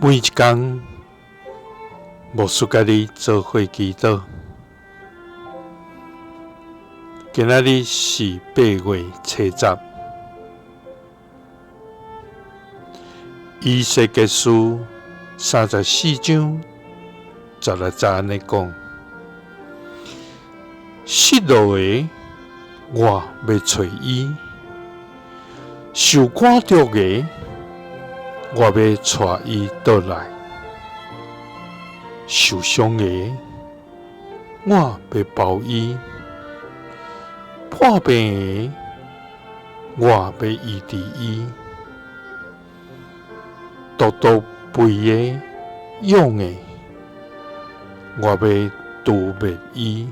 每一工，牧師佮你做伙祈禱。今仔日是8月初10，以西結書34章16節按呢講：失落的，我欲揣伊；受趕逐的，我欲帶伊倒來；受傷的，我欲包伊；破病的，我欲醫治伊；獨獨肥的、勇的，我欲除滅伊，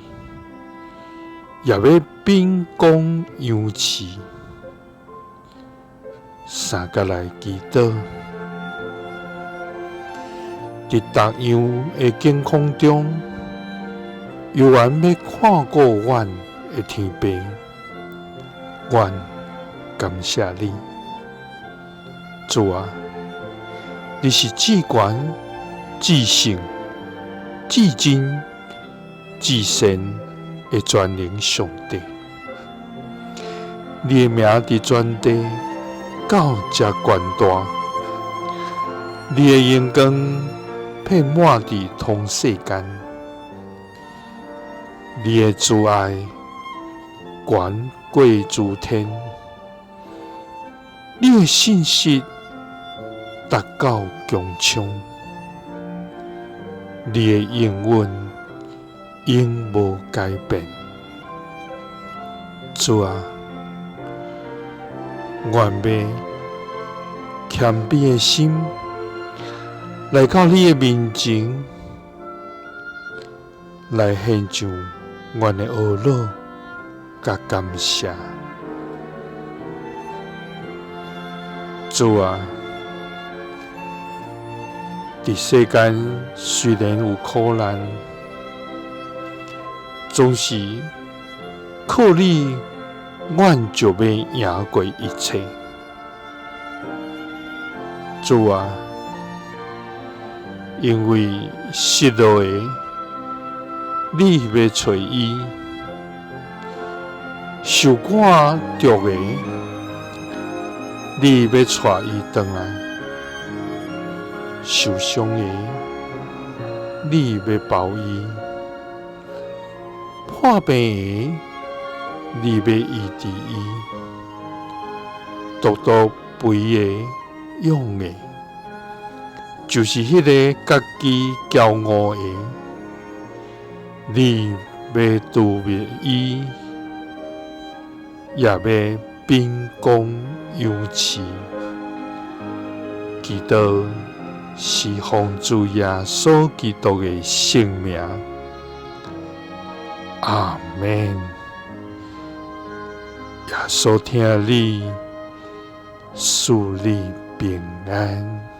也欲秉公揚刺。三佮來祈禱，佇逐樣的境況中，猶原欲看顧阮的天父，阮感謝你，主啊，你是至懸、至聖、至真、至善的全能上帝，你的名佇全地到遮懸大，你的榮光遍滿佇通世間，你的慈愛懸過諸天，你的信實達到穹蒼，你的應允永無改變。主啊，願欲謙卑的心來到你的面前，來獻上阮的懊惱佮感謝。主啊，佇世間雖然有苦難，總是靠你，阮就欲贏過一切。主啊，因為失落的，你欲揣伊；受趕逐的，你欲帶伊轉來；受傷的，你欲包伊；破病的，你欲醫治伊；獨獨肥的、勇的，就是彼个家己驕傲的，你欲除滅伊，也欲秉公揚刺。祈禱是奉主耶穌基督的聖名，阿們。耶穌疼你，賜你平安。